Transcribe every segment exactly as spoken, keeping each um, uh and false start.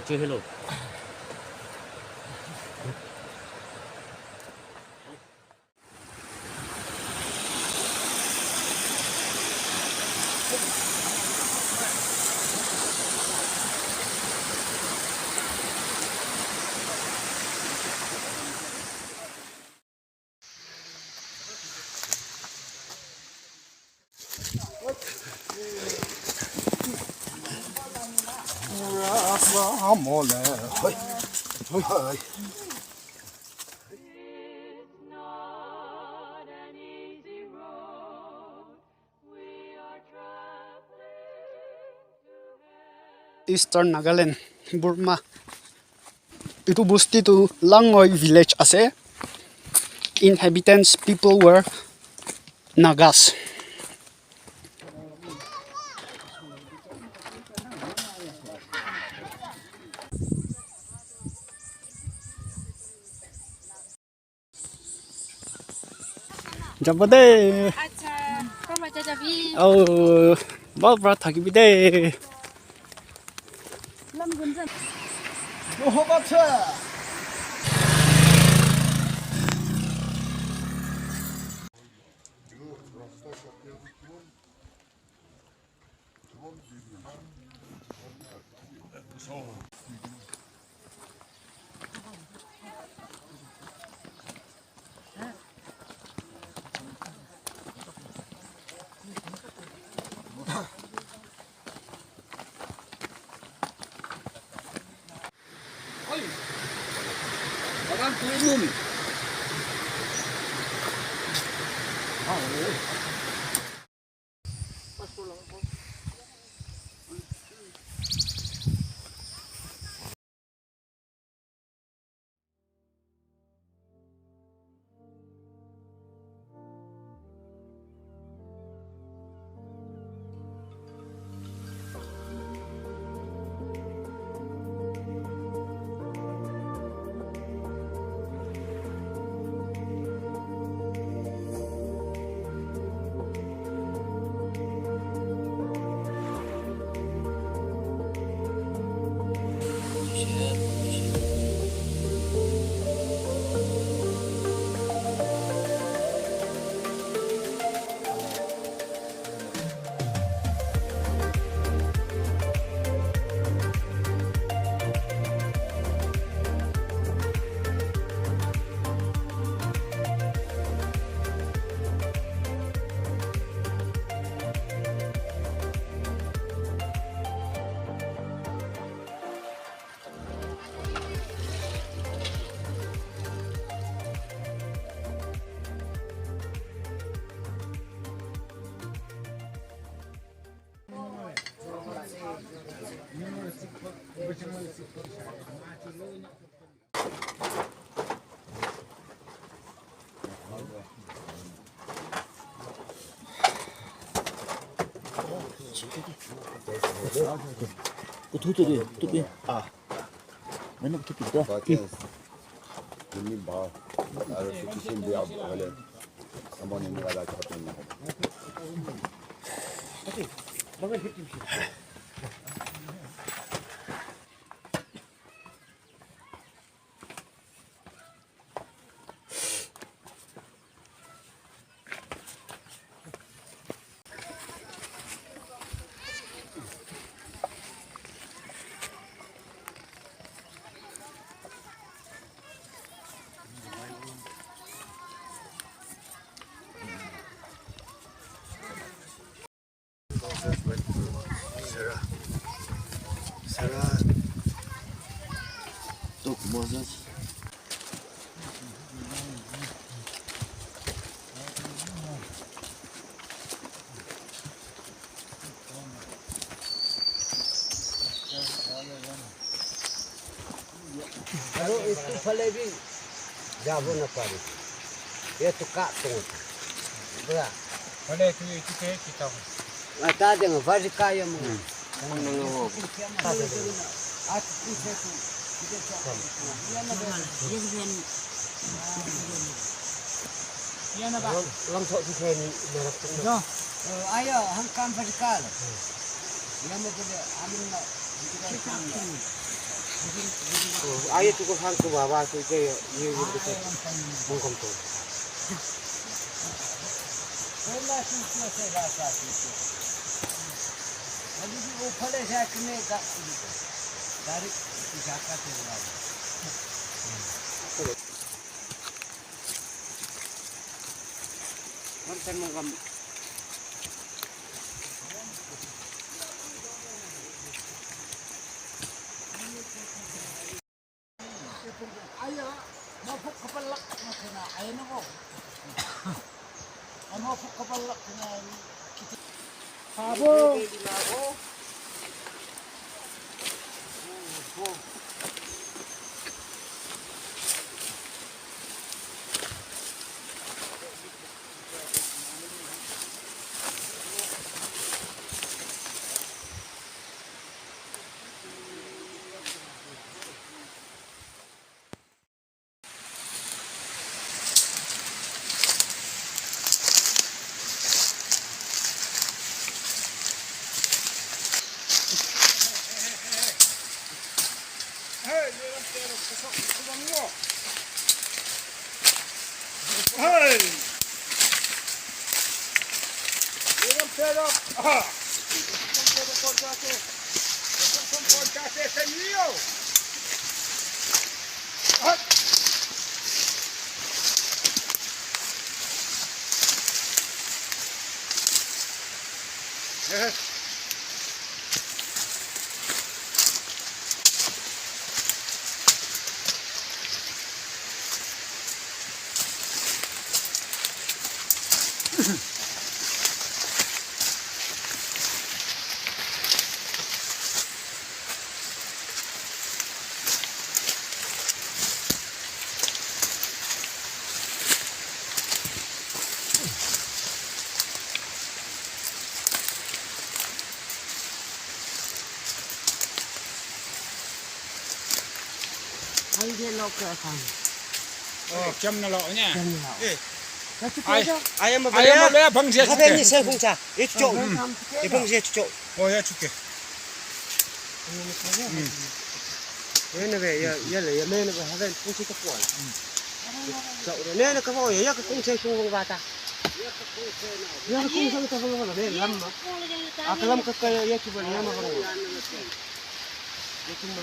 Hello. Eastern Nagaland, Burma. Itu bosti tu Langoi village ase. Inhabitants, people were Nagas. Jabo de. Acha, koma jajabi. Oh, bhal para thakibi de. Lam gunjan. Oh, bacha. Utu tu de, tu de. Ah. Mana utu tu da. Ini ba. Ada sufficient dia boleh. Sama ni ada kat ni. Sarah. Sarah. Talk Moses. Aro itu phale bi jabo na pare. Ye to ka to. Bra. Phale tu itu ke kita. Ata de nga vari ka ya mo. Lam sok si khen na rak tu. Ayo, hang kam vari ka. Ya mo de amin na. Ayo tu ko hang ko baba ko ke ye ye ko. Mong kom to. Aya, mafuk kapalak na kena, aya na ko. Mafuk kapalak na kiti. Abo. Hey! Hey! Ai de lo ke kan. Oh, kiam na lo nya. Kiam na lo. Eh. Ai, ai am ai am le bang je. Habe ni se kung cha. Itu cho. Itu cho. Oh ya, chuke. Wena be ya ya le ya mena be haven pusi ka puan. Sa ura ne na ka ho ya ka kung se sung ba ta. Ya ka kung se ta ba ne lam ma. Akalam ka ka ya chu ba ya ma ba. Ya chu ma.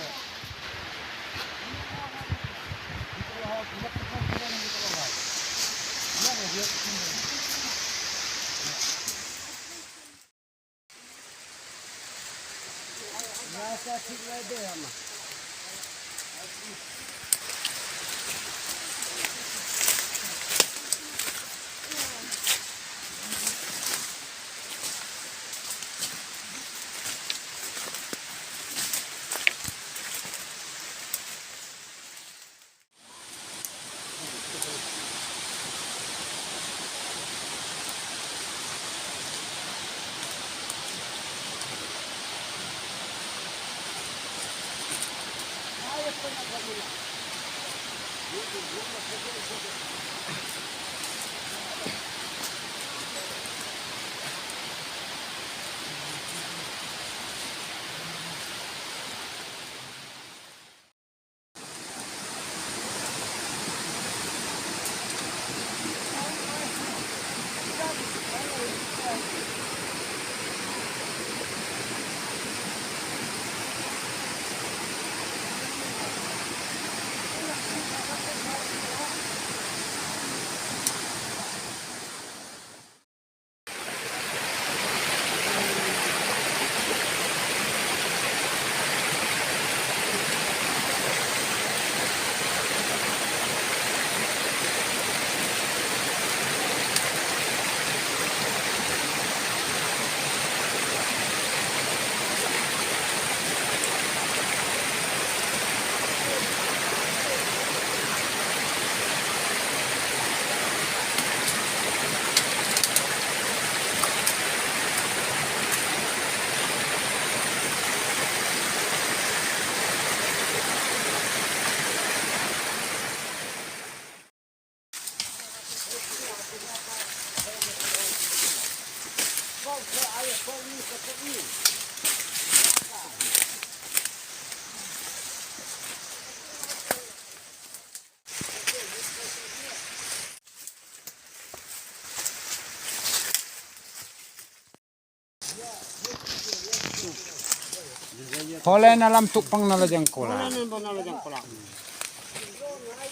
Hola na lam tukpang na la jang kola.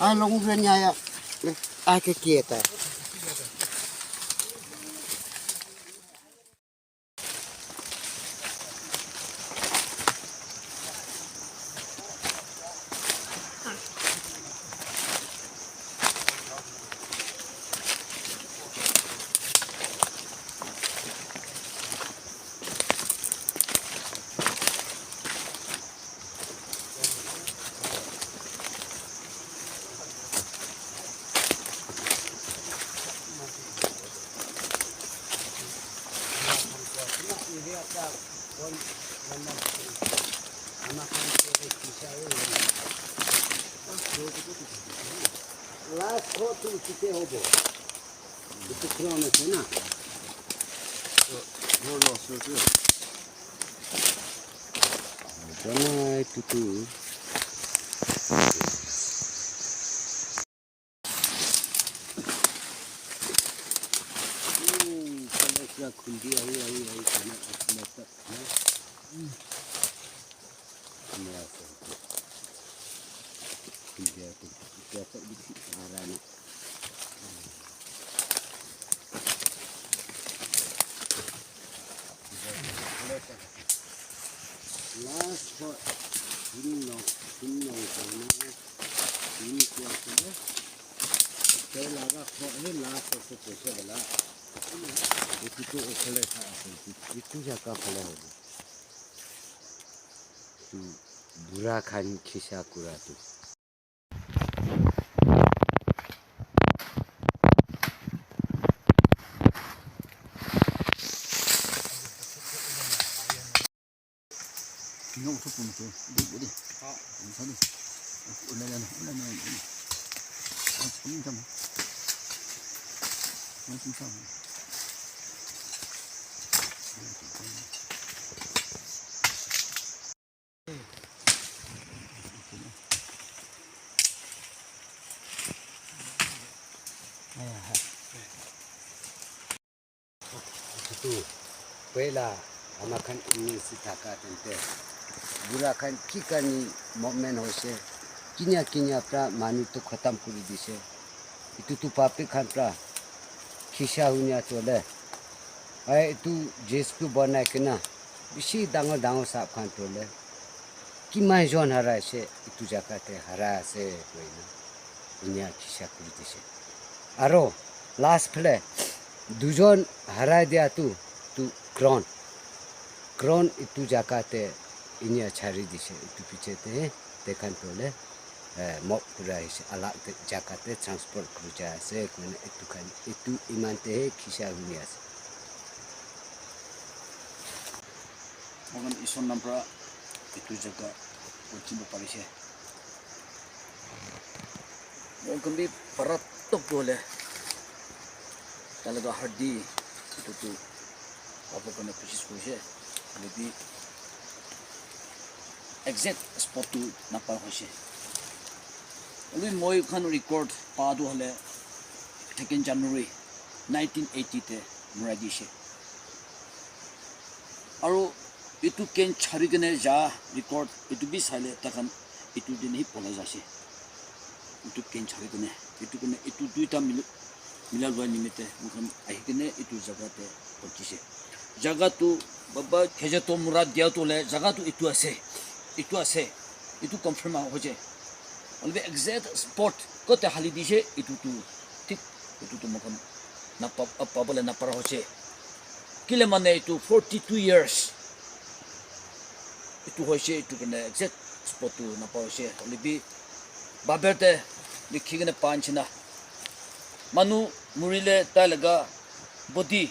Ah, long ren ya ya. Ah, ke kieta. Last four to six hobo. Itu crown ase na. More loss, sure, sure. Janai tutu. Hmm, khundi ahi, ahi, ahi, khundi ahi. Last for three no, three no, three no, three no, three no, last for the last of the question, itu tu ekhle sa ase, itu jaga phale hobo. Tu bura khan khisa kura tu. Itu, pehla, ama khan ini si thaka tente. Bura khan ki karni movement hoise, kinya kinya pra manu tu khatam kuri dise. Itu tu public khan pra khisa hunya chole. Ai itu J C B banai kena bishi dangor dangor sap khan tole. Kiman jon harai ase, itu jaga te harai ase koina inia khisa kuri dise. Aro last phale dujon harai dia tu, tu crown. Crown itu jaga te inia chari dise, itu piche te, te khan tole, eh, mop kura ase, alag te jaga te transport kuri ja ase, koina itu khan, itu iman te he khisa huni ase. Moikhan Ishwar nam pra etu jaga phuchibo parise. Moikhan bi para tok tu hoile tai laga hardi etu tu pabo karne koshish korise. Hoile bi exact spot tu napa hoise. Hoile moikhan record pa tu hoile second January nineteen eighty te murai dishe. Aru etu ken chari kene ja record etu bi saile takhan etu din hi polai jaise. Etu ken chari kene etu kene etu duita mili mila lua nimite moikhan ahi kene etu jaga te phuchise. Jaga tu baba kheje to mura dia tu le jaga tu etu ase. Etu ase. Etu confirm hoise. Hoile bi exact spot kote hali dishe etu tu thik etu tu moikhan napa pabole napara hoise. Kile mane etu forty two years etu hoise, etu karne exact spot tu napa hoise. Hoile bi Bible te likhi kene pa nishina manu murile tai laga body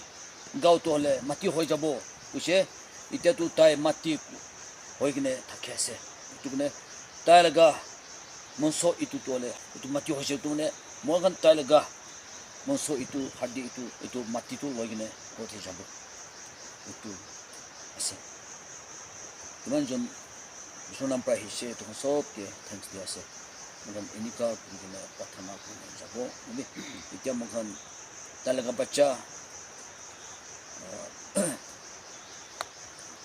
gao tu hoile mati hoi jabo koise. Itya tu tai mati hoi kene thaki ase. Etu karne tai laga mangso etu tu hoile etu mati hoise, etu karne moikhan tai laga mangso etu hardi etu etu mati tu loi kene ghor te jabo. Etu ase. Kiman jon Isor nam pra ahise, etu khan sob ke thanks di ase. Moikhan enika kuri kene prarthana kuri kene jabo. Hoile, etya moikhan tai laga bacha, ah,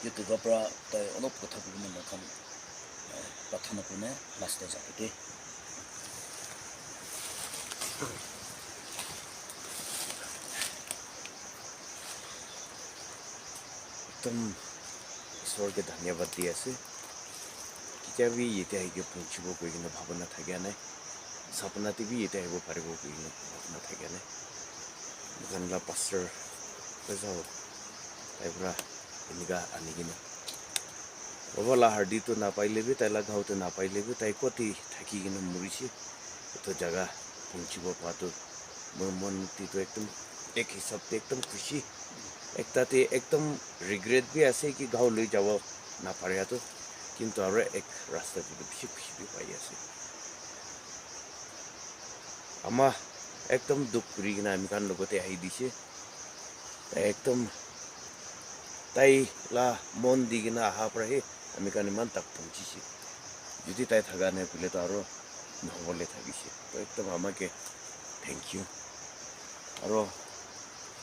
Etu para tai olop kotha kuri kena moi khan, eh, prarthana kuri kena last te jabo de. Ekdum Isor ke dhanyabad di ase. Ketia bi yate ahi ke punchibo koi kena bhabana thakia nai. Sapna te bi yate ahibo paribo koi kena bhabana thakia nai. Moikhan la pastor Kaisao tai pra enika ani kena. Baba la hardi tu napaile bi, tai la ghao tu napaile bi, tai koti thaki kena murishe. Etu jaga punchibo pa tu moi mon te tu ekdum ek hisab te ekdum khushi. Ekta te ekdum regret bi ase ki ghao loi jabo naparia tu. Kintu aro ek rasta te tu bishi khushi bi pai ase. Ama ekdum dukh kuri kena ami khan logote ahi dishe. Tai ekdum tai la mon di kena aha pra he ami khan iman tak phunchishe. Jodi tai thaka nai koile to aro nohobole thakishe. To ekdum ama ke thank you. Aro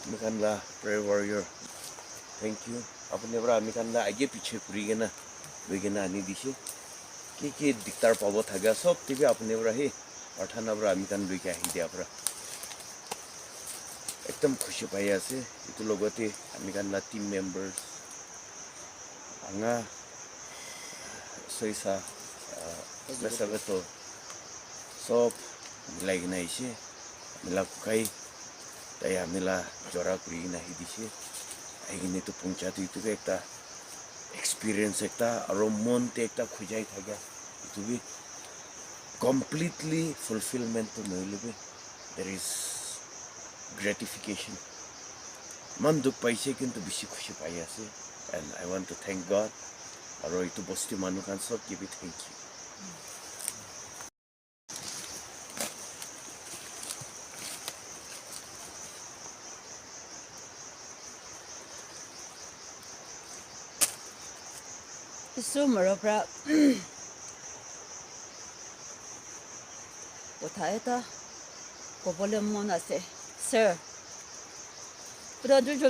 ami khan la prayer warrior, thank you. Apuni pra ami khan la age piche kuri kena loi kena ani dishe. Ki ki diktar pabo thaka sob te bi apuni pra he prarthana pra ami khan loi ke ahi dia pra ekdum khushi pai ase. Etu logote ami khan la team members, anga soisa, ah, Besabeto, sob milai kena ahishe. Ami la kukai tai ami la jora kuri kena ahi dishe. Ahi kena etu puncha tu etu bi ekta experience ekta, aro mon te ekta khujai thakia etu bi completely fulfillment tu nohoile bi there is gratification. Eman dukh paise kintu bishi khushi pai ase, and I want to thank God. Aro etu bosti manu khan sob ke bi thank you. Isu moro pra kotha eta kobole mon ase, sir. Pura dujo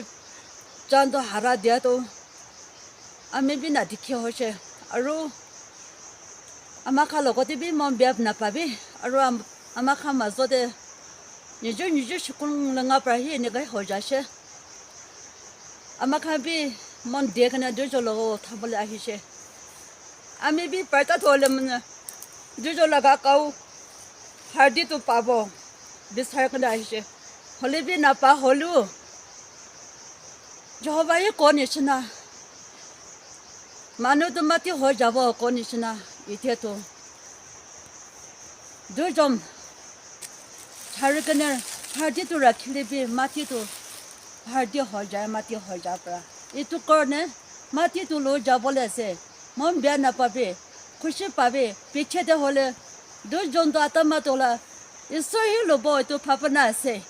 chan to hara dia to ami bi na dikhi hoise. Aru ama khan logote bi mon bia napabi. Aru am-, ama khan majote nijor nijor shikun langa pra hi enekai hoi jaise. Ama khan bi mon dia kena dujo logo thabole ahise. Ami bi parta thole mane dujo laga kau hardi tu pabo bisar kena ahise. Hole bi napa holu. Jehovah ye ko nishina. Manu tu mati hoi jabo ko nishina. Ite tu. Dujon chari kene hardi tu rakhile bi mati tu hardi hoi jai, mati hoi jai pra. Itu karne mati tu lo jabole ase. Mon bia napabi, khushi pabi, piche te hole dujon tu atama tola Isor hi lobo itu bhabana ase.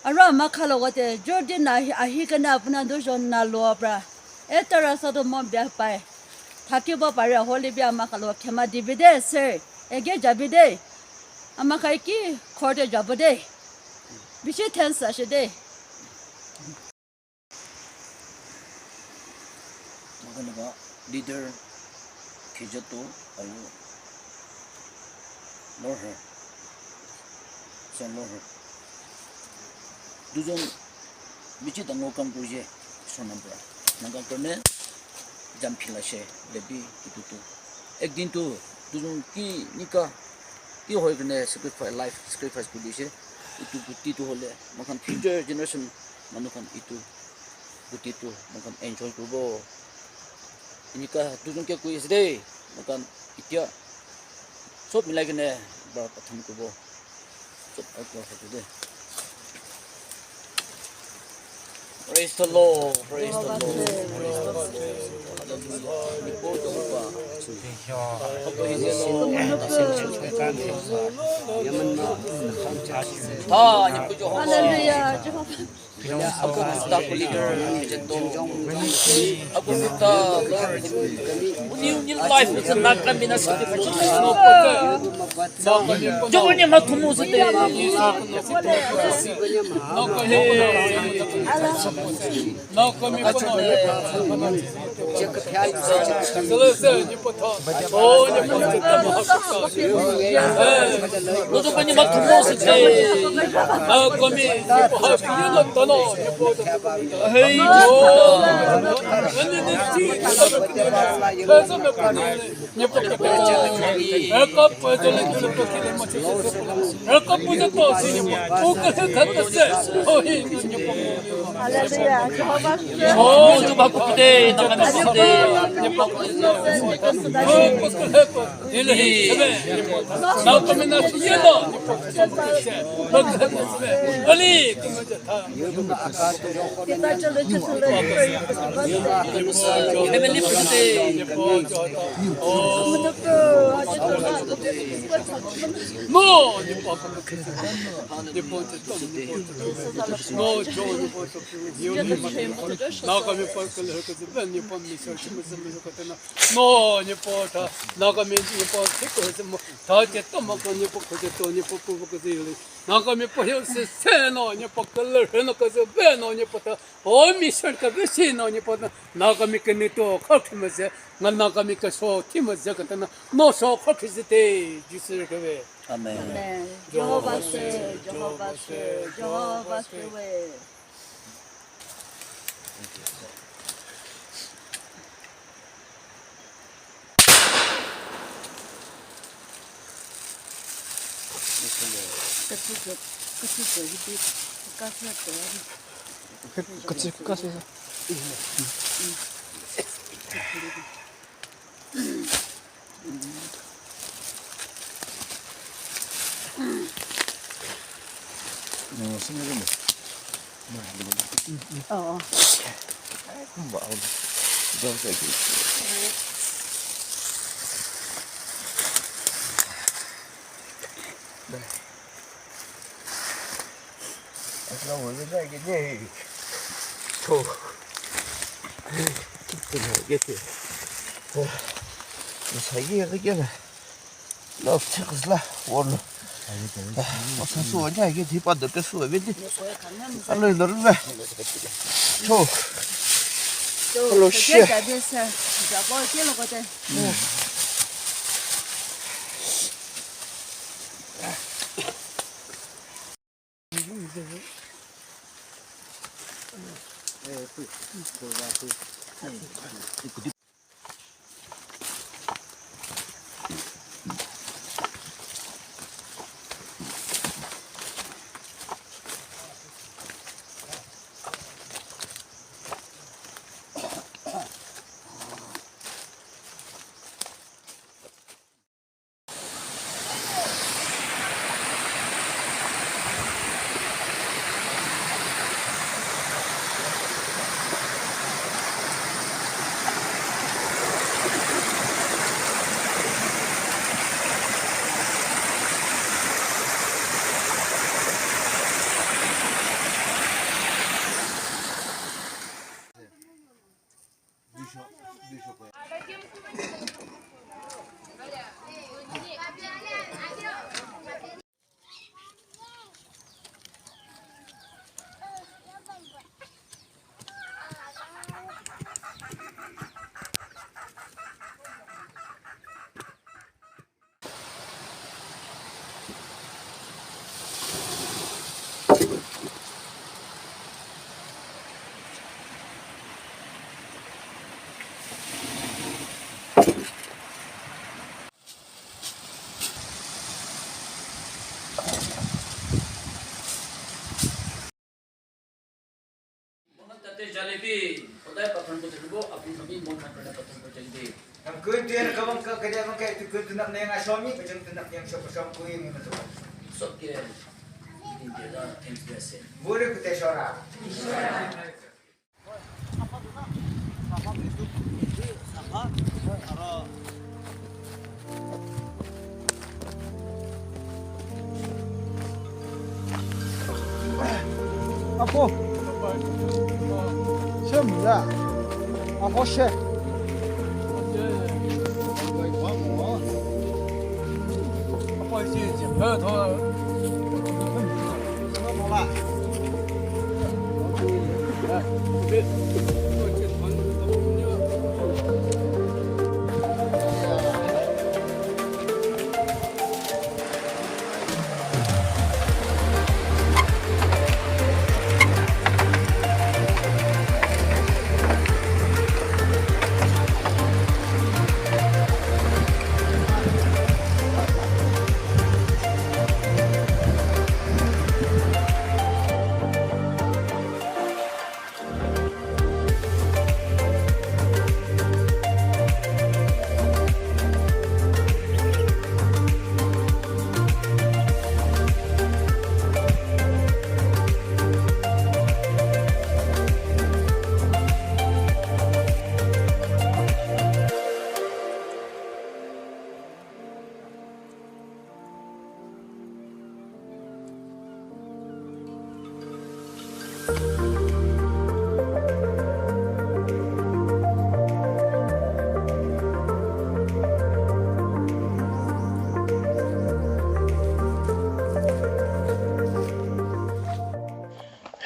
Aru ama khan logote jor din ahi, ahi kene apuna dujon na loa pra eta rasta tu mon bia pai. Thakibo pare hole bi ama khan logot khema dibi de, sir. Ege jabi de. Ama khan ki ghor te jabo de. Bishi thanks ase de. Moikhan laga leader Khijato aru Lorher, Sir Lorher. Dujon bishi dangor kam kurishe, Isor nam pra. Naga karne jam philashe, lebi itu tu. Ek din tu dujon ki nika ki hoi kene sacrifice, life sacrifice kuri dishe. Itu guti tu hole, moikhan future generation manu khan itu guti tu moikhan enjoy kuribo. Enika dujon ke koi ase de, moikhan itya sob milai kene ba prathana kuribo. Sob ekta hobo de. Praise the Lord, praise the Lord, praise the Lord. Hallelujah. Nipo Jehovah. Ha, Nipo Jehovah. Hallelujah, Jehovah. Aku minta leader, aku minta Lord. Uni uni life ni nak kami na sakit. Jangan ni matumu sete. Hallelujah. Jehovah. Oh, Jehovah, No, nyepo ta, Nagami nyepo tiko se mo, ta je to mo ko nyepo ko je to nyepo ko ko se yole. Nagami po yo se se no nyepo ko le no ko se be no nyepo ta. O mi ser ka be si no nyepo ta. Nagami ke ni to ko ki mo se, nga Nagami ke so ki mo se ka ta na. No so ko ki se te, Jisu ke be. Amen. Amen. Jehovah se, Jehovah se, Jehovah se we. Love check la wall. Masa su aja ke di pa de ke su be di. Alo lo be. Cho. Alo she. Tate jalebi, hodai pathan ko jalebi, apni kami mon khan karne pathan ko jalebi. Nam kun tu yang kabang ka kaya mangkai tu kun tu nam neng asomi, bajang tu nam neng so kosong kui ni tu. Sok ke, ini dia dah, thanks biasa. Bure kute shora. Apo.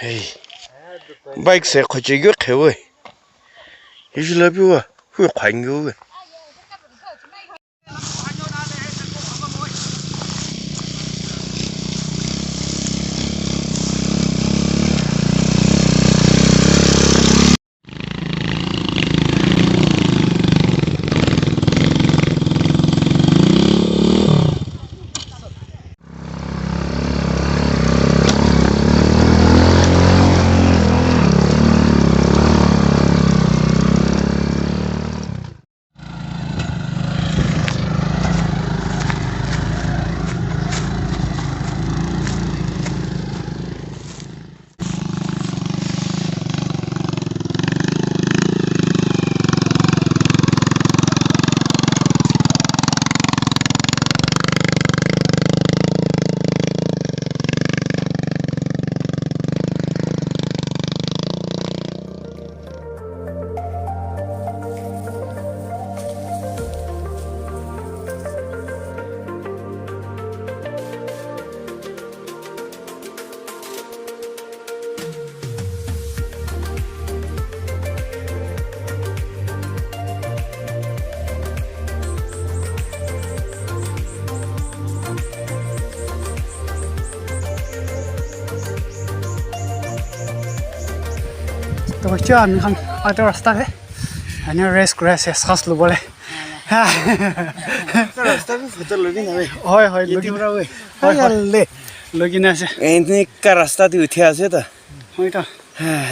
Hey, bike se khoche gyo khewe. Yishila biwa, hui khangyo. To, ami khan aro rasta te ani rest kuri ase, saas lobole. Rasta te photo lobi na bhai. Hoi, hoi, logi, logi na ase. Eneka rasta te uthi ase ta. Hoi ta.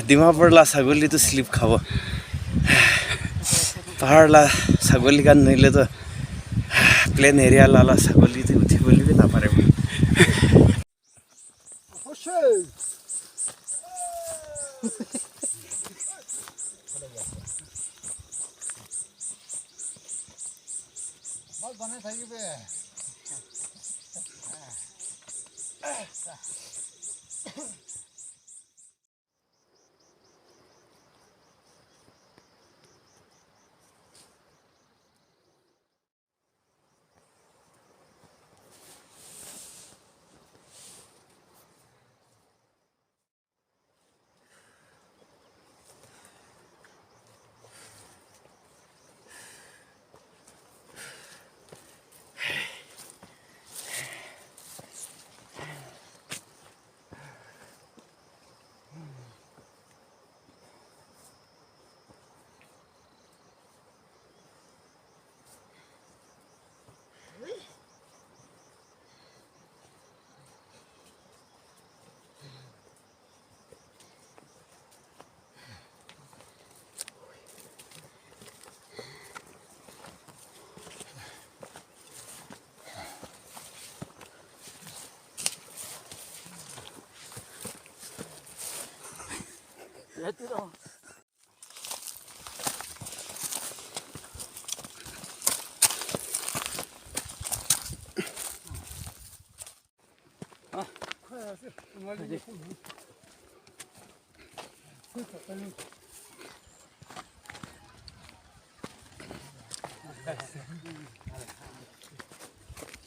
Dimapur la sagoli tu sleep khabo. Pahar la sagoli khan nohile tu plain area la, la sagoli tu uthi bole bi na pare.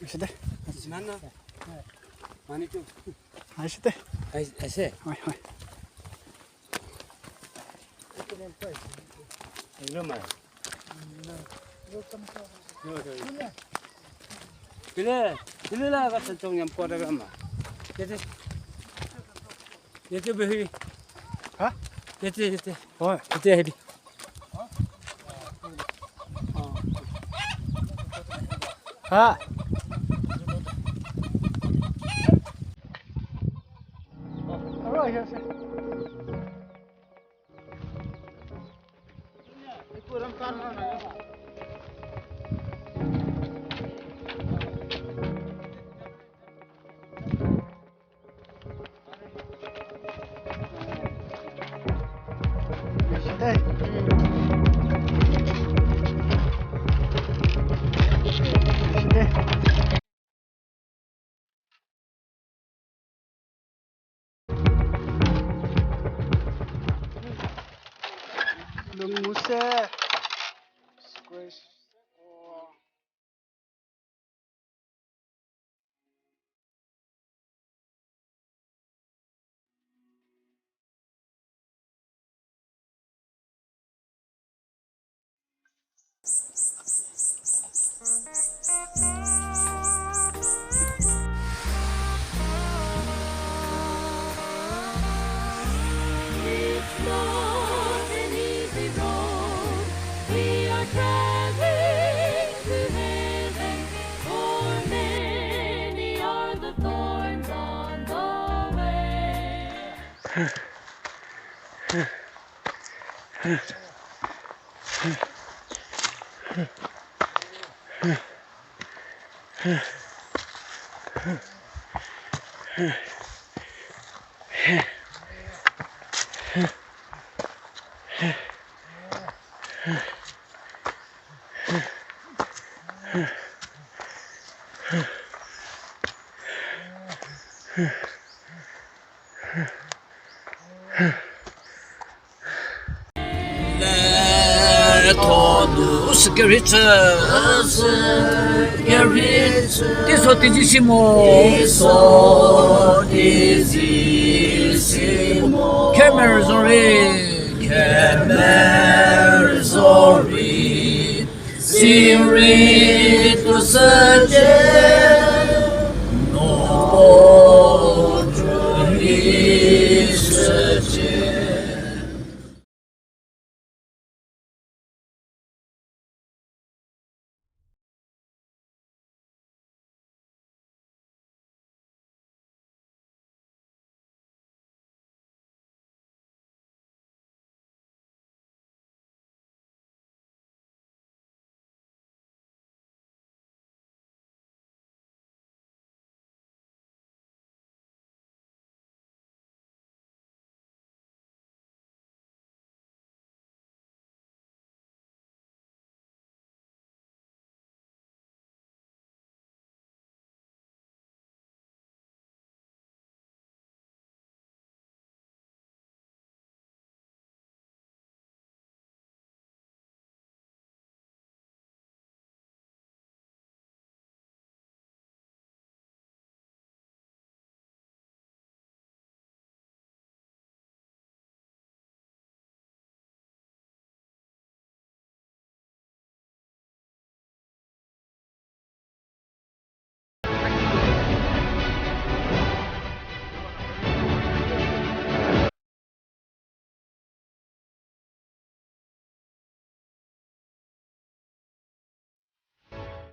Ase de. Na, na. Mani tu. Ase de. Ai, ase. Hoi, hoi. Hello, mai. Kile, kile la ka sa chong yam ko da ma. Kete. Yate behi. Ha? Yate, yate. Oi. Yate hedi. Ha? Aro ahi ase. Lungmuse. Squash. It's not an easy road we are traveling to heaven, for many are the thorns on the way. Kemerzori, Kemerzori, Siri tu saje.